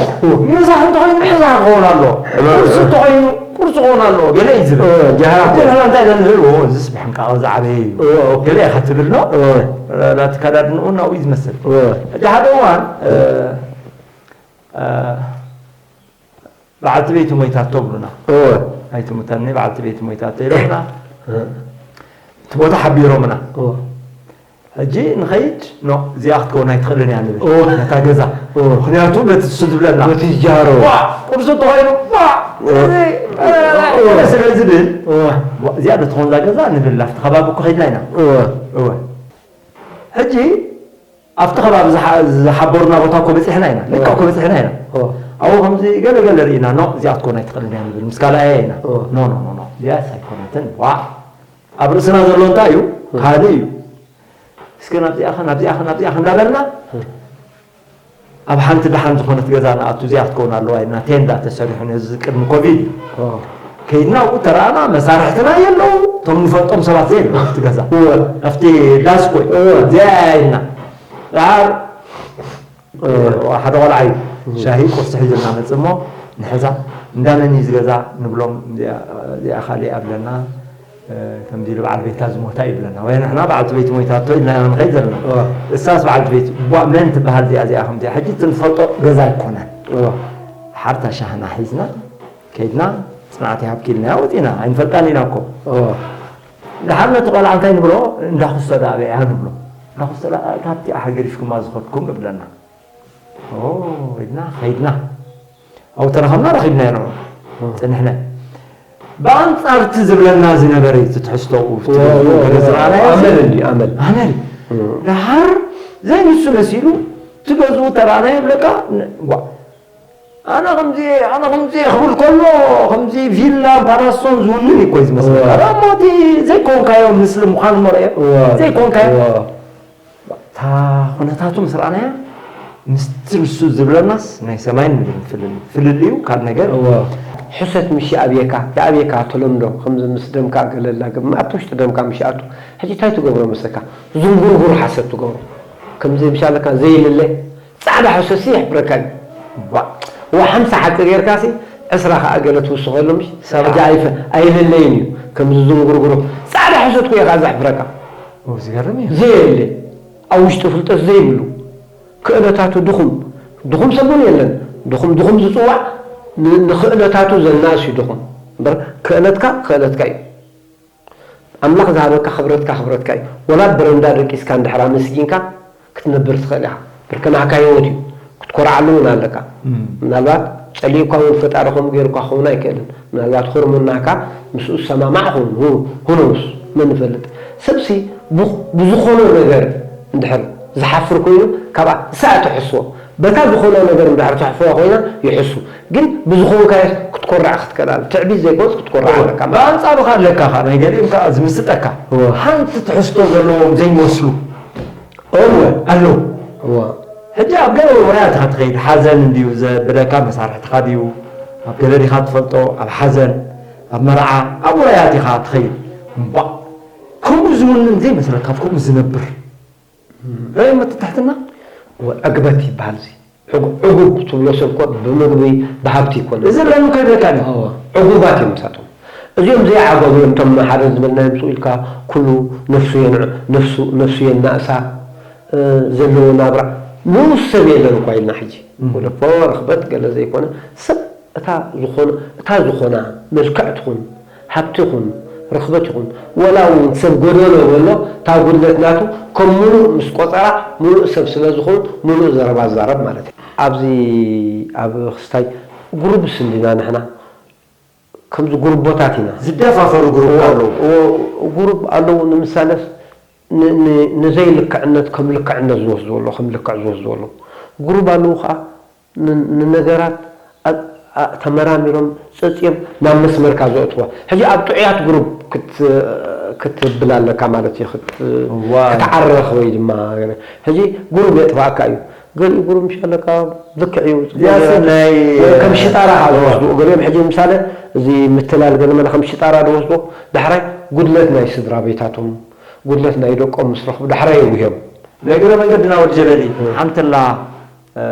ምሳሕ እንተኮይኑ ምሳሕ ክኸውን ኣለዎ ቁርሲ እንተኮይኑ ቁርሲ ክኸውን ኣለዎ ገለ እዩ ዝብል ጀህራ ንሕና እንታይ ኢና ንብል እዚ ስብሕንቃ ዝዓበየ እዩ ገለ ኢኻ ትብል ኖ ናቲ ካዳድንኡ ናብኡ እዩ ዝመስል እቲ ሓደ እዋን በዓልቲ ቤቱ ሞይታቶ ብሉና ኣይትሙተኒ በዓልቲ ቤቱ ሞይታቶ ኢሎምና እቲ ቦታ ሓቢሮምና ሕጂ ንኸይድ ኖ እዚኣ ክትከውን ኣይትኽእልን እያ ንብል ነታ ገዛ ምክንያቱ በቲ እሱ ዝብለና በቲ ዝጃሮ ቁርሲ ተኾይኑ ስለ ዝብል እዚኣ ዶ ትኾንዛ ገዛ ንብል ኣብቲ ከባቢ እኮ ከይድና ኢና እወ ሕጂ ኣብቲ ከባቢ ዝሓበሩና ቦታ እኮ በፂሕና ኢና ልካ እኮ በፂሕና ኢና ኣብኡ ከምዚ ገለ ገለ ርኢና ኖ እዚኣ ክትኮን ኣይትኽእልን እያ ንብል ምስ ካልኣያ ኢና ኖ ኖ ኖ ኖ እዚኣስ ኣይኮነትን ዋ ኣብ ርእስና ዘሎ እንታይ እዩ ካልእ እዩ እስከ ናብዚኣ ኸ ናብዚኣ ኸ ናብዚኣ ኸ እንዳበልና ኣብ ሓንቲ ደሓን ዝኾነት ገዛ ንኣቱ እዚኣ ክትከውን ኣለዋ ኢልና ቴንዳ ተሰሪሑ ነዚ ቅድሚ ኮቪድ እዩ ከይድና ኣብኡ ተረኣና መሳርሕትና የለዉ እቶም ንፈልጦም ሰባት ዘየለዉ ኣብቲ ገዛ ኣብቲ ዳስ ኮይ እዚኣ ኢልና ደሓር ሓደ ቆልዓ እዩ ሻሂ ቁርሲ ሒዙልና መፅእ እሞ ንሕዛ እንዳመን እዩ ዝገዛ ንብሎም እዚኣ ካሊእ ኣለና ከምዚ ኢሉ በዓል ቤታ ዝሞታ ይብለና ወይ ንሕና በዓልቲ ቤት ሞይታቶ ኢልና ኢና ንኸይድ ዘለና እሳስ በዓልቲ ቤት ቧ መን ትበሃል እዚኣ እዚኣ ከምዚኣ ሕጂ እቲ ንፈልጦ ገዛ ኣይኮነን ሓርታ ሻህና ሒዝና ከይድና ፅናዕቲ ሃብኪልና ወፂና ኣይንፈልጣን ኢና እኮ ድሓር ነቲ ቆልዓ እንታይ ንብሎ እንዳክሰዶ ኣበይ እያ ንብሎ እንዳክሰዶ ካብቲ ኣሓ ገዲፍኩማ ዝኸድኩም እብለና ኢልና ከይድና ኣብኡ ተረኸብና ረኺብናዮ ንዑ ፅንሕና ብኣንፃር እቲ ዝብለና ዝነበረ እዩ ትሕዝቶኡ ዝረኣናዮ ኣመል ድሓር ዘይንሱ መሲሉ ትገዝኡ ተረኣናዮ ይብለካ ኣነ ከምዚ ኣነ ከምዚ ክብል ከሎ ከምዚ ቪላ ፓላሶን ዝውንን እዩ ኮይ ዝመስለካ እሞ እቲ ዘይኮንካዮ ምስሊ ምዃኑ መርኦ ዘይኮንካዮ እታ ኩነታቱ ምስ ረኣናያ ምስቲ ንሱ ዝብለናስ ናይ ሰማይን ምድርን ፍልልይ ፍልልዩ ካብ ነገር እወ ሕሰት ምሽ ይኣብየካ፣ ይኣብየካ ተለምዶ፣ ከምዚ ምስ ደምካ ገለላ፣ ግን ኣብቲ ውሽጢ ደምካ ምሽ ኣቱ፣ ሕጂ እንታይ ትገብሮ መስለካ? ዝንጉርጉር ሓሰት ትገብሮ። ከምዚ ምሽ ኣለካ ዘይልለ፣ ጻዕዳ ሕሰት ሲ ይሕብረካ እዩ። ዋ፣ ዋ፣ ሓምሳ ሓቂ ጌርካ ሲ፣ ዕስራ ከኣ ገለ ትውስኸሉ ምሽ? ሰብዓ። ሕጂ ኣይፈ-፣ ኣይልለይን እዩ። ከምዚ ዝንጉርጉሮ፣ ጻዕዳ ሕሰት ኮ እየ ከኣ ዘሕብረካ። ኦ፣ ዝገርም እዩ። ዘየለ፣ ኣብ ውሽጡ ፍልጠት ዘይብሉ፣ ክእለታቱ ድኹም፣ ድኹም ሰብ እውን የለን። ድኹም፣ ድኹም ዝጽዋዕ ን-፣ ንኽእለታቱ ዘናእስ እዩ ድኹም። እምበር ክእለትካ፣ ክእለትካ እዩ። ኣምላኽ ዝሃበካ ክብረትካ፣ ክብረትካ እዩ። ወላ ኣብ በረንዳ ደቂስካ እንድሕር ኣመስጊንካ ክትነብር ትኽእል ኢኻ። ብርከ ናህካ ህይወት እዩ። ክትኮርዓሉ እውን ኣለካ። እም። ምናልባት ጸሊኡካ እውን ፈጣሪ ከምኡ ገይሩካ ክኸውን ኣይክእልን። ምናልባት ኹርምናካ ምስኡ ዝሰማማዕ ክኸውን። ሁ-፣ who knows? መን ይፈልጥ? ሰብሲ ብኽ-፣ ብዝኾኖ ነገር እንድሕር ዝሓፍር ኮይኑ፣ ካብኣ ንስኣ ትሕስዎ። በታ ዝኾና ነገር እንድሕር ትሕፍዋ ኮይና ይሕሱ። ግን ብዝኾንካዮ ክትኮርዕ ክትከላል። ትዕቢት ዘይኮንስ ክትኮርዕ እወ። ኣለካ ማለት። ብኣንጻሩ ከኣ ኣለካ ከኣ፣ ናይ ገሊኦም ከኣ ዝምስጠካ። እወ። ሓንቲ ትሕዝቶ ዘለዎም ዘይመስሉ እወ። ኣለዉ። እወ። ሕጂ ኣብ ገለ ውራያት ኢኻ ትኸይድ። ሓዘን እንድዩ ዘብለካ፣ መሳርሕትኻ ድዩ? ኣብ ገለ ዲኻ ትፈልጦ፣ ኣብ ሓዘን፣ ኣብ መርዓ፣ ኣብ ውራያት ኢኻ ትኸይድ። እምባእ፣ ከምኡ ዝውንን ዘይመስለካ፣ ኣብ ከምኡ ዝነብር። ርእዮም እቲ ትሕትና? እወ፣ ዕግበት ይበሃል እዚ። ዕጉ-፣ ዕጉብ ትብሎ ሰብ እኮ ብምግቢ፣ ብሃብቲ ይኮነ። እዚ ለሉ ከይብለካ ድዩ? እወ። ዕጉባት እዮም ንሳቶም። እዚኦም ዘይዓገቡ እዮም፣ እቶም ሓደ ዝበልናዮም ስቕ ኢልካ ኩሉ ነፍሱ የንዕ-፣ ነፍሱ፣ ነፍሱ የናእሳ፣ እ፣ ዘለዎ ናብራ። ንኡስ ሰብ የለን እኳ ኢልና ሕጂ። እም። ወለፎ ረኽበት ገለ ዘይኮነ ሰብ እታ ዝኾነ፣ እታ ዝኾና መልክዕ ትኹን፣ ሃብቲ ይኹን፣ ርኽበት ይኹን፣ ወላ እውን ሰብ ጎደሎ በሎ፣ እታ ጉድለት ናቱ ከም ምሉእ ምስ ቆጸራ፣ ምሉእ ሰብ ስለ ዝኾኑ፣ ምሉእ ዘረባ ዝዛረብ ማለት እዩ። ኣብዚ ኣብ ክስታይ ጉሩብስ እንዲና ንሕና፣ ከምዚ ጉሩቦታት ኢና። ዝደፋፈሩ ጉሩብ እዎ፣ ኣለዉ። እዎ፣ ጉሩብ ኣለዉ። ንምሳሌስ ን-፣ ን-፣ ንዘይልክዕነት ከም ልክዕነት ዝወስድዎ ኣለዉ፣ ከም ልክዕ ዝወስድዎ ኣለዉ። ጉሩብ ኣለዉ ኸዓ ን-፣ ንነገራት ኣ-፣ ኣ-፣ ተመራሚሮም፣ ጸጽዮም ናብ መስመርካ ዘእትዋ። ሕጂ ኣብ ጥዑያት ጉሩብ ክት-፣ ክትብል ኣለካ ማለት እዩ፣ ክት-፣ እዋ። ክትዓረኽ ወይ ድማ፣ ሕጂ ጉሩብ የጥፍኣካ እዩ። ገሊኡ ጉሩብ ምሽ ኣለካ ልክዕ እዩ፣ ጽቡቕ እዚኣስ ገይራ፣ ናይ ወይ ከም ሽጣራ ካብ እዋ። ዝወስድዎ። ገሊኦም ሕጂ ምሳሌ፣ እዚ ምትላል ገለ መለ ከም ሽጣራ ዝወስድዎ፣ ዳሕራይ ጉድለት ናይ ስድራ ቤታቶም፣ ጉድለት ናይ ደቆም ምስ ረኽቡ፣ ዳሕራይ የጉህዮም። ንእግረ መንገድና ወዲ ጀበሊ፣ እም። ሓንቲ ኣላ፣ እ፣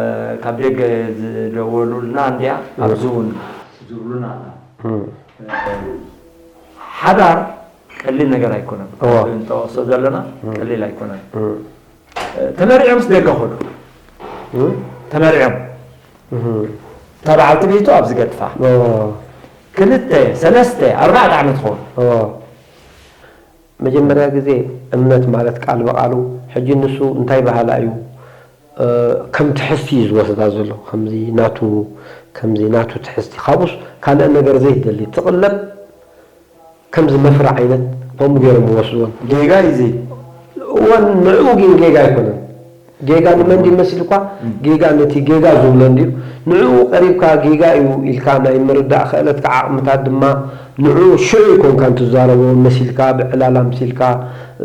ካብ ደገ ዝደወሉልና እንድያ፣ እም። ኣብዚ እውን ዝብሉና ኣላ። እም። እ፣ ሓዳር ቀሊል ነገር ኣይኮነን። እዋ። እንጠቕሶ ዘለና እም። ቀሊል ኣይኮነን። እም። እ፣ ተመሪዖምስ ደገ ኸዱ። እም? ተመሪዖም። እም። እታ በዓልቲ ቤቱ ኣብዚ ገድፋ። እዋ። ክልተ፣ ሰለስተ፣ ኣርባዕተ ዓመት ኸውን። እዋ። መጀመርያ ግዜ እምነት ማለት ቃል ብቓሉ፣ ሕጂ ንሱ እንታይ በሃላ እዩ፣ እ፣ ከም ትሕዝቲ እዩ ዝወስዳ ዘሎ። ከምዚ ናቱ፣ ከምዚ ናቱ ትሕዝቲ። ካብኡስ ካልእ ነገር ዘይትደሊ። ትቕለብ ከምዚ መፍረ ዓይነት ከምኡ ገይሮም ይወስድወን። ጌጋ እዩ እዚ። እወን፣ ንዕኡ ግን ጌጋ ኣይኮነን። ጌጋ ንመን ድዩ መሲልኳ? እም። ጌጋ ነቲ ጌጋ ዝብሎ እንድዩ። ንዕኡ ቀሪብካ ጌጋ እዩ ኢልካ ናይ ምርዳእ ክእለትካ ዓቕምታት ድማ ንዕኡ ሽዑ ኣይኮንካን ትዛረቦ መሲልካ፣ ብዕላል ኣምሲልካ፣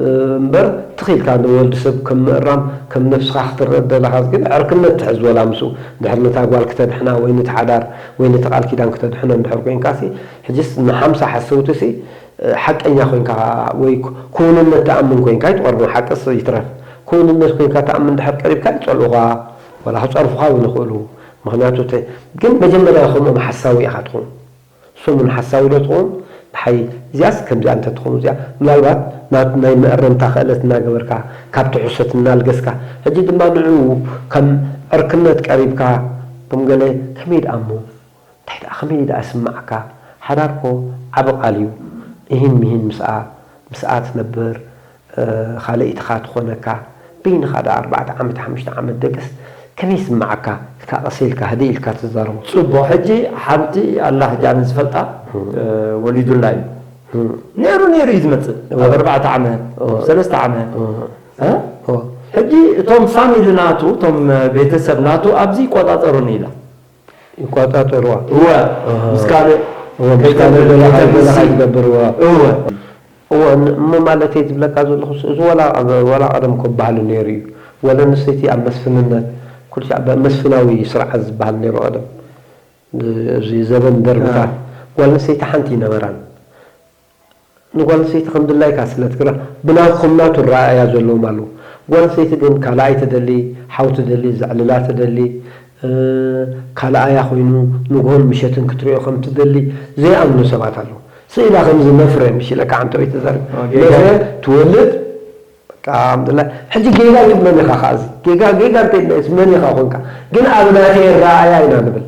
እ፣ እምበር ትኽ ኢልካ ንወዲ ሰብ ከም ምእራም፣ ከም ነብስኻ ክትረአ ደለኻ ግን ዕርክነት ትሕዝ ወላ ምስኡ። ድሕር ነታ ጓል ክተድሕና ወይ ነቲ ሓዳር ወይ ነቲ ቃል ኪዳን ክተድሕኖ እንድሕር ኮንካሲ፣ ሕጅስ ንሓምሳ ሓሰውትሲ፣ እ፣ ሓቀኛ ኮንካ ወይ ክ-፣ ክውንነት ትኣምን ኮንካ ይትቐርቦ፣ ሓቅስ ይትረፍ። ክውንነት ኮንካ ትኣምን ድሕር ቀሪብካ ይጸልኡኻ፣ ወላ ክጸርፉኻ እውን ይኽእሉ። ምኽንያቱ እተ-፣ ግን መጀመርያ ከምኦም ሓሳዊ ኢኻ ትኹን። እሶም እውን ሓሳዊ ዶ ትኹን? ንሓይ እዚኣስ ከምዚኣ እንተ ትኸውን እዚኣ፣ ምናልባት ናት-፣ ናይ መእረምታ ክእለት እናገበርካ፣ ካብ ትሕሰት እናልገስካ፣ ሕጂ ድማ ንዕኡ ከም ዕርክነት ቀሪብካ፣ ከም ገለ ከመይ ደኣ እሞ? እንታይ ደኣ፣ ከመይ ደኣ ስምዓካ? ሓዳር እኮ ዓቢ ቃል እዩ። እሂን ምሂን ምስኣ፣ ምስኣ ትነብር፣ እ፣ ካልኣይትኻ ትኾነካ። በይንኻ ደኣ ኣርባዕተ ዓመት፣ ሓሙሽተ ዓመት ደቅስ፣ ከመይ ስምዓካ? ኢልካ ቀስ ኢልካ፣ ህድእ ኢልካ ትዛረቦ። ጽቡቕ። ሕጂ ሓንቲ ኣላ፣ ሕጂ ኣነ ዝፈልጣ፣ እም። እ፣ ወሊዱላ እዩ። እም። ነይሩ፣ ነይሩ እዩ ዝመጽእ። እወ። ኣብ ኣርባዕተ ዓመት፣ እወ። ሰለስተ ዓመት። እወ። እ? እወ። ሕጂ እቶም ፋሚሊ ናቱ፣ እቶም ቤተሰብ ናቱ ኣብዚ ይቆጻጸሩኒ ኢላ። ይቆጻጸርዋ። እወ። ኣሃ። ምስ ካልእ እወ፣ ምስ ካልእ ከይተብል፣ በላኻ፣ ከይተምሲ። በላኻ ይገብርዋ። እወ። እወ፣ ን-፣ እሞ ማለተይ ዝብለካ ዘለኹስ፣ እዚ ወላ ኣብ፣ ወላ ቀደም እኮ በሃሊ ነይሩ እዩ። ጓል ኣንስተይቲ ኣብ መስፍንነት፣ ኩሉ ሻዕ ብ-፣ መስፍናዊ ስርዓት ዝበሃል ነይሩ ቀደም። ብ-፣ ኣብዚ ዘበን ደርብታት። ኣዎ። ጓል ኣንስተይቲ ሓንቲ ይነበራን ንጓል ኣንስተይቲ ከም ድላይካ ስለ ትግራ ብናትኩም ናቱ ረኣያ ዘለዎም ኣለዉ። ጓል ኣንስተይቲ ግን ካልኣይ ትደሊ፣ ሓው ትደሊ፣ ዘዕልላ ትደሊ፣ እ፣ ካልኣያ ኮይኑ ንግሆን ምሸትን ክትሪኦ ከም ትደሊ ዘይኣምኑ ሰባት ኣለዉ። ስኢላ ከምዚ መፍረ ምሽ ኢለካ ዓንተወይ ተዛርብ። ኦ፣ ጌጋ። መፍረ ትወልድ፣ በቃ፣ ኣምድላ። ሕጂ ጌጋ ግን መን ኢኻ ከኣ እዚ? ጌጋ፣ ጌጋ እንተኢልናስ መን ኢኻ ኮንካ? ግን ኣብ ናተይ ኣረኣእያ ኢና ንብል።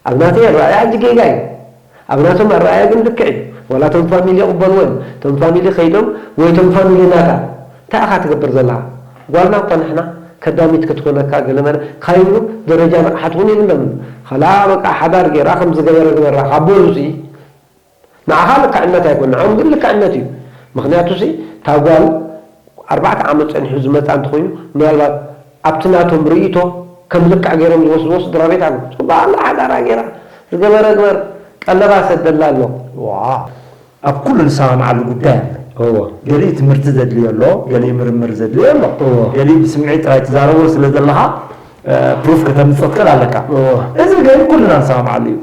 ኣብ ናተይ ኣረኣእያ ሕጂ ጌጋ እዩ። ኣብ ናቶም ኣረኣእያ ግን ልክዕ እዩ። ዋላ እቶም ፋሚሊ ይቕበልዎ እዮም። እቶም ፋሚሊ ከይዶም ወይ እቶም ፋሚሊ ናታ፣ እንታይ ኢኻ ትገብር ዘለኻ? ጓልና እኳ ንሕና ከዳሚት ክትኮነካ ገለ መለ ካይብሉ ደረጃ ንቕሓት እውን የብሎምን። ኸላ በቃ ሓዳር ጌራ ከም ዝገበረ ግበራ ካብ በሉሲ ንዓኻ ልክዕነት ኣይኮን፣ ንዕኦም ግን ልክዕነት እዩ። ምኽንያቱሲ እታ ጓል ኣርባዕተ ዓመት ጸኒሑ ዝመጻ እንተኾይኑ፣ ምናልባት ኣብቲ ናቶም ርእይቶ ከም ልክዕ ገይሮም ዝወስድዎ ስድራ ቤት ኣሎ። ጽቡቕ ኣላ ሓዳራ ገይራ፣ ዝገበረ ግበር፣ ቀለባ ሰደላ ኣሎ። ዋ፣ ኣብ ኩሉ ንሰማምዓሉ ጉዳይ ኣሎ። እዎ። ገሊኡ ትምህርቲ ዘድልዮ ኣሎ፣ ገሊኡ ምርምር ዘድልዮ ኣሎ፣ እዎ። ገሊኡ ብስምዒት ጥራይ ትዛረቦ ስለ ዘለኻ፣ እ፣ ፕሩፍ ከተምጽእ ትኽእል ኣለካ። እዎ። እዚ ግን ኩልና ንሰማምዓሉ እዩ።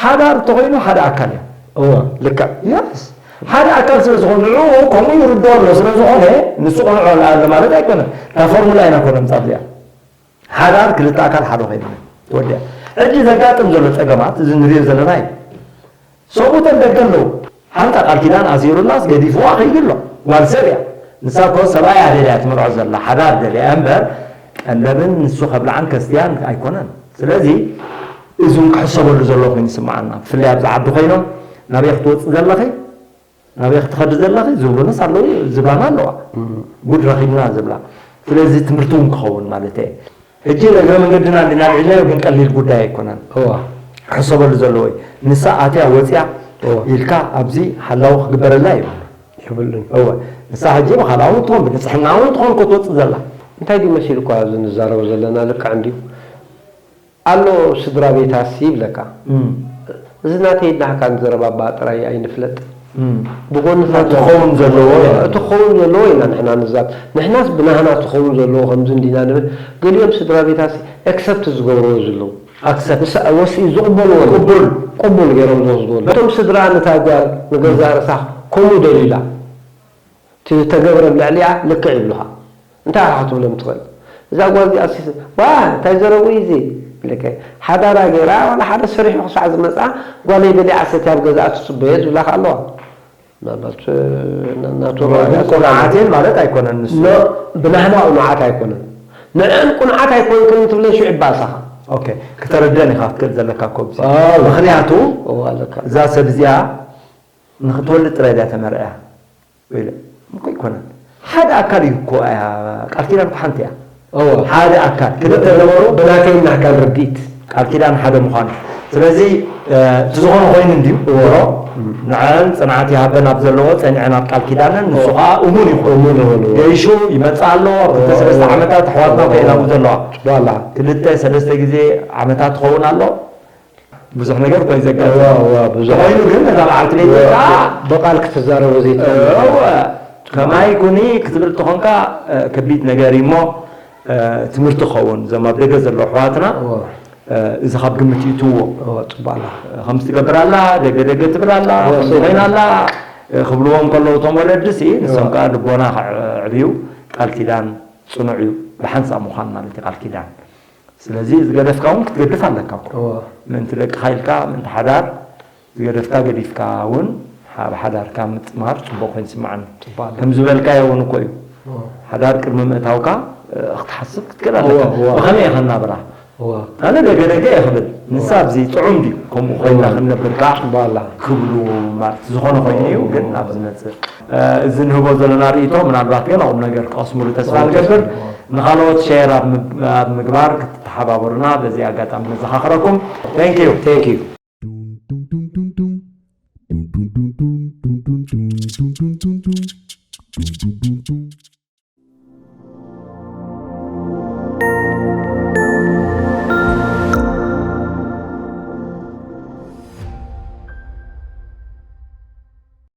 ሓዳር እንተኾይኑ ሓደ ኣካል እዮም። እዎ፣ ልክዕ። የስ። ሓደ ኣካል ስለ ዝኾኑ ንዕኡ ከምኡ ይርድኦ ኣሎ ስለ ዝኾነ ንሱ ቆልዖ ኣሎ ማለት ኣይኮነን። እታ ፎርሙላ ኢና ኮነ ምጻት እዚኣ። ሓዳር ክልተ ኣካል ሓደ ኮይኑ ተወዲኣ። ሕጂ ዘጋጥም ዘሎ ጸገማት እዚ ንሪኦ ዘለና እዩ። ሰብኡተን ደገ ኣለዉ። ሓንታ ቃል ኪዳን ኣሲሩላስ ገዲፍዋ ከይዱ ኣሎ። ጓል ሰብ እያ። ንሳ እኮ ሰብኣይ እያ ደልያ ትምርዖ ዘላ፣ ሓዳር ደልያ እምበር ቀለብን ንሱ ከብልዓን ከስትያን ኣይኮነን። ስለዚ እዚ እውን ክሕሰበሉ ዘለዎ ኮይኑ ይስምዓና። ብፍላይ ኣብዚ ዓዲ ኮይኖም ናበይ ክትወፅእ ዘለኺ፣ ናበይ ክትኸዲ ዘለኺ ዝብሉንስ ኣለዉ፣ ዝባና ኣለዋ። እም። ጉድ ረኺብና ዝብላ። ስለዚ ትምህርቲ እውን ክኸውን ማለት እየ። ሕጂ ንእግረ መንገድና እንዲና ኣልዒልናዮ፣ ግን ቀሊል ጉዳይ ኣይኮነን። እዋ። ክሕሰበሉ ዘለዎ እዩ። ንሳ ኣትያ ወፅያ እዋ። ኢልካ ኣብዚ ሓላዊ ክግበረላ እዩ። የብሉን። እወ። ንሳ ሕጂ ብኻልኣ እውን ትኾን፣ ብንፅሕና እውን ትኾን እኮ ትወፅእ ዘላ። እንታይ ድዩ መሲልኳ ኣብዚ ንዛረቦ ዘለና? ልክዕ እንድዩ። ኣሎ ስድራ ቤታሲ ይብለካ። እም። እዚ ናተይ ኢልናካ ንዘረባባ ጥራይ ኣይንፍለጥ። እም። ብጎንታት እቲ ክኸውን ዘለዎ ኢና። እቲ ክኸውን ዘለዎ ኢና ንሕና ንዛብ-፣ ንሕናስ ብናህና እቲ ክኸውን ዘለዎ ከምዚ እንዲና ንብል። ገሊኦም ስድራ ቤታሲ ኤክሰፕት ዝገብርዎ ዘለዉ። ኣክሰፕት። ንሳ-፣ ወስኢ ዝቕበልዎ። ቅቡል። ቅቡል ገይሮም ዝወስድዎ። እቶም ስድራ ነታ ጓል ንገዛእ ርእሳ ከምኡ ደልዩላ። እቲ ዝተገብረ ኣብ ልዕሊኣ ልክዕ ይብሉኻ። እንታይ ኢኻ ክትብሎም ትኽእል? እዛ ጓል እዚኣ ሲ-፣ ዋ፣ እንታይ ዘረቡ እዩ እዚ? ኢለካ። ሓዳራ ገይራ፣ ዋላ ሓደ ሰሪሑ ክሳዕ ዝመጽኣ፣ ጓለይ በሊዓ ሰትያ ኣብ ገዛኣ ትጽበዮ ዝብላኻ ኣለዋ። ምናልባት፣ እ፣ ና-፣ ናቱ ዋ፣ ረኣያ ግን ቁንዓት እየን ማለት ኣይኮነን ንሱ። ኖ፣ ብናህና ቁኑዓት ኣይኮነን። ንዐን ቁኑዓት ኣይኮንክን ትብለን ሽዑ ይባእሳኻ። ኦኬ፣ ክተረድአን ኢኻ ክትክእል ዘለካ እኮ ብዚ። ኣዎ። ምኽንያቱ፣ እዋ፣ ኣለካ። እዛ ሰብ እዚኣ ንኽትወልድ ጥራይ ድያ ተመርዕያ? ወይለ፣ እኮ ኣይኮነን። ሓደ ኣካል እዩ እኮ፣ ኣያ፣ ቃል ኪዳን እኮ ሓንቲ እያ። እወ። ሓደ ኣካል፣ ክልተ ነበሩ። ብናተይን ናህካን ርድኢት። ቃል ኪዳን ሓደ ምዃኑ። ስለዚ፣ እ፣ እቲ ዝኾነ ኮይኑ እንድዩ፣ እወ። ዞሮ፣ ንዐን ጽንዓት ይሃበን ኣብ ዘለዎ፣ ጸኒዐን ኣብ ቃል ኪዳነን፣ ንሱ እወ። ኸኣ እሙን ይኹን። እሙን ይኹን፣ እወ። ገይሹ ይመጽእ ኣሎ፣ ኣብ ክልተ እወ፣ ሰለስተ እወ። ዓመታት ኣሕዋትና እወ። ኮይና ዘለዋ። ዋላ። ክልተ ሰለስተ ግዜ ዓመታት ትኸውን ኣሎ። ብዙሕ ነገር እኮ እዩ ዘጋጥም። እዋ፣ እዋ፣ ብዙሕ። ተኾይኑ ግን ነዛ በዓልቲ ቤት እዋ፣ ከዓ ብቓል ክትዛረቦ ዘይትኽእል። እዋ፣ ከማይ ኩኒ ክትብል ተኾንካ፣ እ፣ ከቢድ ነገር እዩ እሞ፣ እ፣ ትምህርቲ ክኸውን፣ እዞም ኣብ ደገ ዘለዉ ኣሕዋትና፣ እዋ። እ፣ እዚ ካብ ግምት ይእትውዎ። እዋ፣ ጽቡቕ ኣላ። እ፣ ከምዚ ትገብር ኣላ፣ ደገ ደገ ትብል ኣላ፣ እዋ፣ ከምዚ ጽቡቕ። ኮይና ኣላ፣ እ፣ ክብልዎም ከለዉ እቶም ወለድሲ፣ ንሶም እዋ። ከዓ ልቦና ከዕብዩ፣ ቃል ኪዳን ጽኑዕ እዩ፣ ብሓንሳብ ምዃን ማለት እዩ ቃል ኪዳን። ስለዚ ዝገደፍካ እውን ክትገድፍ ኣለካ እኮ። እወ። ምእንቲ ደቅኻ ኢልካ፣ ምእንቲ ሓዳር ዝገደፍካ ገዲፍካ እውን ኣብ ሓዳርካ ምጥማር ጽቡቕ ኮይኑ ይስምዓኒ። ጽቡቕ ኣሎ። ከም ዝበልካዮ እውን እኮ እዩ። እወ። ሓዳር ቅድሚ ምእታውካ፣ እ፣ ክትሓስብ ክትክእል ኣለካ። እወ፣ እወ። ብኸመይ ኢኻ እናብራ? እወ። ኣነ ደገ ደገ እየ ክብል። ንሳ እወ። ኣብዚ ጥዑም ድዩ? ከምኡ ኮይና እወ። ክንነብር ከኣ ጽቡቕ ኣላ። ክብሉ ማለት ዝኾነ ኮይኑ እዩ፣ ግን ኣብ ዝመጽእ እ፣ እዚ ንህቦ ዘለና ርእይቶ ምናልባት ገለ ቁም ነገር ክቐስሙሉ ተስፋ ኦ፣ ንገብር። ተስፋ። ንኻልኦት ሼር ኣብ ምግ-፣ ኣብ ምግባር ክትተሓባበሩና በዚ ኣጋጣሚ ነዘኻኽረኩም። Thank you። Thank you።